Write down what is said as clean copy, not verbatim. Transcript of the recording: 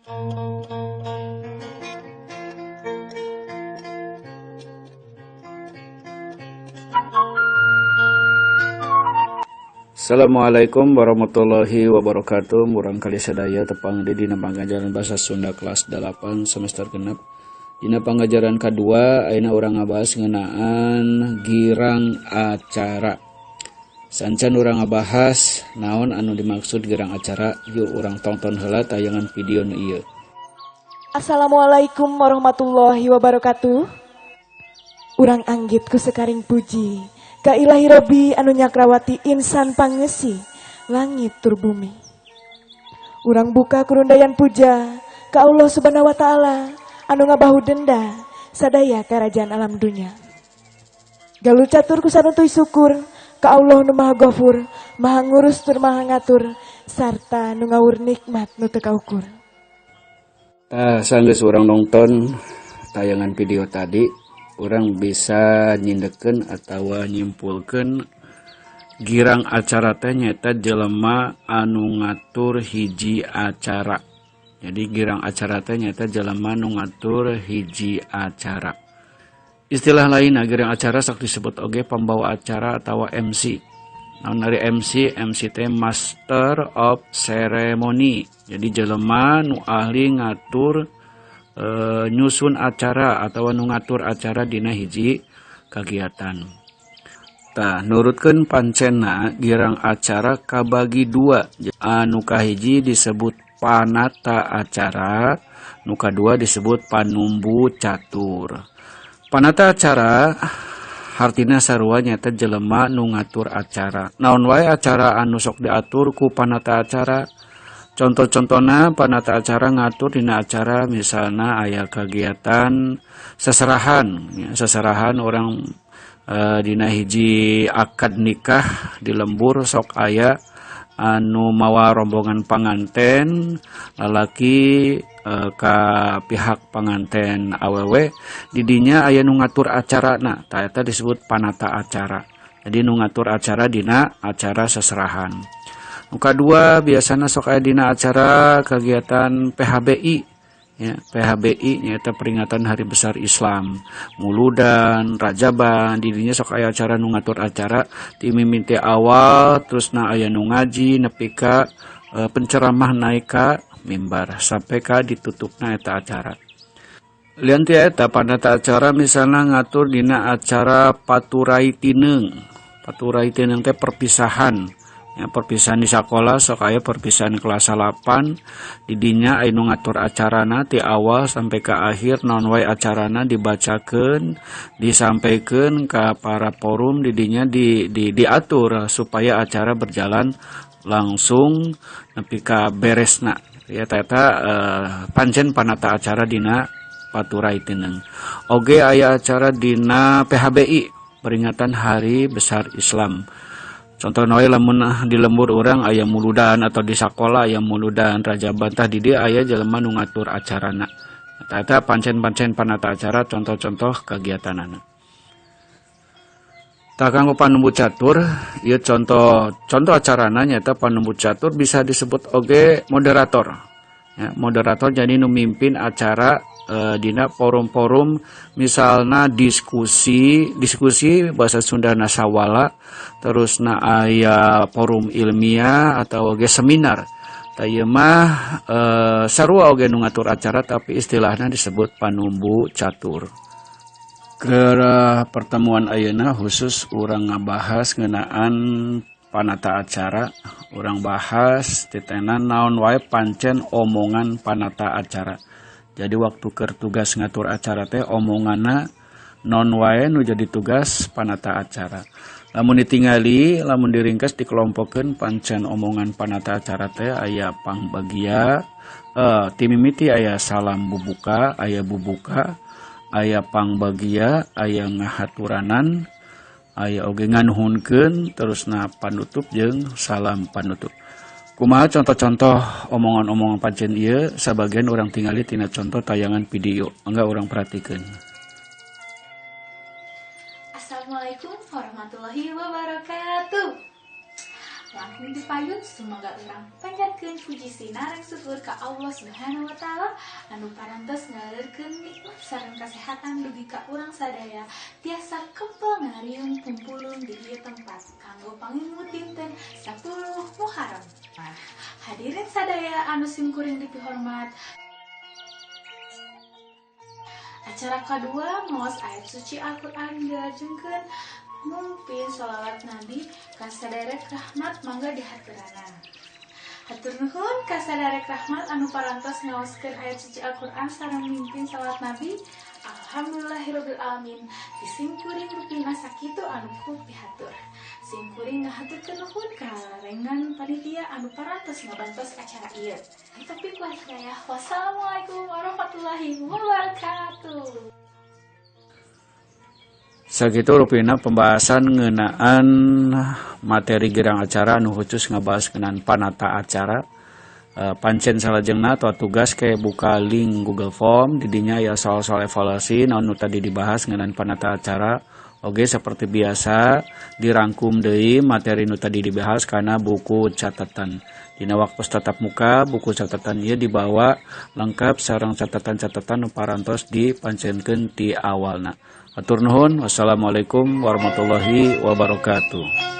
Assalamualaikum warahmatullahi wabarakatuh. Murang kali sadaya tepang di dina pangajaran bahasa Sunda kelas 8 semester genep. Dina pangajaran kadua ayeuna urang ngabahas ngeunaan girang acara. Sancan urang ngabahas naon anu dimaksud girang acara, yuk urang tonton heula tayangan video nu ieu. Assalamualaikum warahmatullahi wabarakatuh. Urang anggit ku sekaring puji ka Ilahi Robi anu nyakrawati insan pangesi langit tur bumi. Urang buka kurundayan puja ka Allah Subhanahu wa taala anu ngabahu denda sadaya kerajaan alam dunya. Galuh catur ku sanutuy syukur ka Allah nu Maha Ghafur, Maha Ngurus tur Maha Ngatur sarta nu ngawur nikmat nu teu kaukur. Tah sanggeus urang nonton tayangan video tadi, urang bisa nyindeken atau nyimpulkan girang acara teh nyaeta jelema anu ngatur hiji acara. Jadi girang acara teh nyaeta jelema nu ngatur hiji acara. Istilah lain girang acara sok disebut oge pembawa acara atau MC. Naon ari MC? MC teh Master of Ceremony. Jadi jelema nu ahli ngatur nyusun acara atau nu ngatur acara dina hiji kagiatan. Tah nurutkeun pancena girang acara kabagi dua. Anu kahiji disebut panata acara, nu kadua disebut panumbu catur. Panata acara hartina sarua nyaeta jelema nu ngatur acara. Naon wae acara anu sok diatur ku panata acara? Contoh-contohna panata acara ngatur dina acara misalna aya kegiatan seserahan, ya, seserahan orang dina hiji akad nikah di lembur sok aya anu mawa rombongan panganten lalaki ka pihak panganten awewe, didinya aya nu ngatur acarana, tah eta disebut panata acara. Jadi nu ngatur acara dina acara seserahan. Nu kadua biasana sok aya dina acara kegiatan PHBI, ya, PHBI nyaeta peringatan Hari Besar Islam, Muludan, Rajaban, didinya sok aya acara nu ngatur acara ti mimiti awal terusna aya nu ngaji nepi ka penceramah naik ka mimbar sampai ka ditutupna eta acara. Lian ti eta panata acara misalna ngatur dina acara paturai tineung. Paturai tineung teh perpisahan. Ya, perpisahan di sekolah sok aya perpisahan kelas 8, didinya aya nu ngatur acarana ti awal sampai ke akhir naon wae acarana dibacakeun, disampaikan ke para forum, didinya diatur supaya acara berjalan langsung nepi ka beresna. Ya eta pancen panata acara dina paturai tineung. Oge aya acara dina PHBI, peringatan Hari Besar Islam. Contohna we lamun di lembur urang aya muludan atau di sakola aya muludan rajaban, tah di dieu aya jelema nu ngatur acarana. Tah eta pancen-pancen panata acara contoh-contoh kegiatanana. Tah kanggo panumbu catur, ieu contoh acarana nyaeta panumbu catur bisa disebut oge moderator. Ya, moderator jadi nu mimpin acara dina forum-forum misalna diskusi, diskusi bahasa Sunda sawala, terusna aya forum ilmiah atau oge seminar. Tah ieu mah sarua oge nu ngatur acara tapi istilahna disebut panumbu catur. Keur pertemuan ayeuna khusus urang ngabahas ngeunaan panata acara, urang bahas titenan naon wae pancen omongan panata acara. Jadi waktu keur tugas ngatur acara teh omonganna non wae nu jadi tugas panata acara. Lamun ditingali, lamun diringkes dikelompokeun pancen omongan panata acara teh aya pangbagia, ti mimiti aya salam bubuka, aya bubuka, aya pangbagia, aya ngahaturanan, aya oge nganuhunkeun, terusna panutup jeung salam panutup. Kumaha contoh-contoh omongan-omongan pancen ieu sabagian urang tingali tina contoh tayangan video, engga urang perhatikeun. Assalamualaikum warahmatullahi wabarakatuh. Langkung ti payun, sumangga urang panjatkeun puji sinareng syukur ka Allah Subhanahu wa Taala anu parantos ngaleurkeun nikmat sareng kasehatan dugi ka urang sadaya tiasa kempel ngariung pumpulung di ieu tempat kanggo pangimut dinten 10 Muharram. Nah, hadirin sadaya anu simkuring dipihormat, acara kedua maos ayat suci Al-Qur'an dilajengkeun mimpin sholawat Nabi ka saderek rahmat, mangga dihaturanan. Hatur nuhun ka saderek rahmat anu parantos ngaoskeun ayat suci Al-Qur'an sareng mimpin sholawat Nabi. Alhamdulillahirabbil alamin. Di simkuring rupina sakitu anu ku pihatur. Simkuring ngahaturkeun nuhun ka rerencangan panitia anu parantos ngabantos acara ieu. Tapi ku hidayah. Wassalamualaikum warahmatullahi wabarakatuh. Sakitu rupina pembahasan ngeunaan materi girang acara anu khusus ngabahas ngeunaan panata acara. Pancen salajengna atau tugas kayak buka link Google Form, didinya ya soal-soal evaluasi naon nu tadi dibahas ngeunaan panata acara. Oke, seperti biasa dirangkum deui materi nu tadi dibahas karena buku catatan. Dina waktu tatap muka, buku catatan ieu dibawa lengkap sareng catatan-catatan nu parantos dipancenkeun ti awalna. Hatur nuhun, wassalamualaikum warahmatullahi wabarakatuh.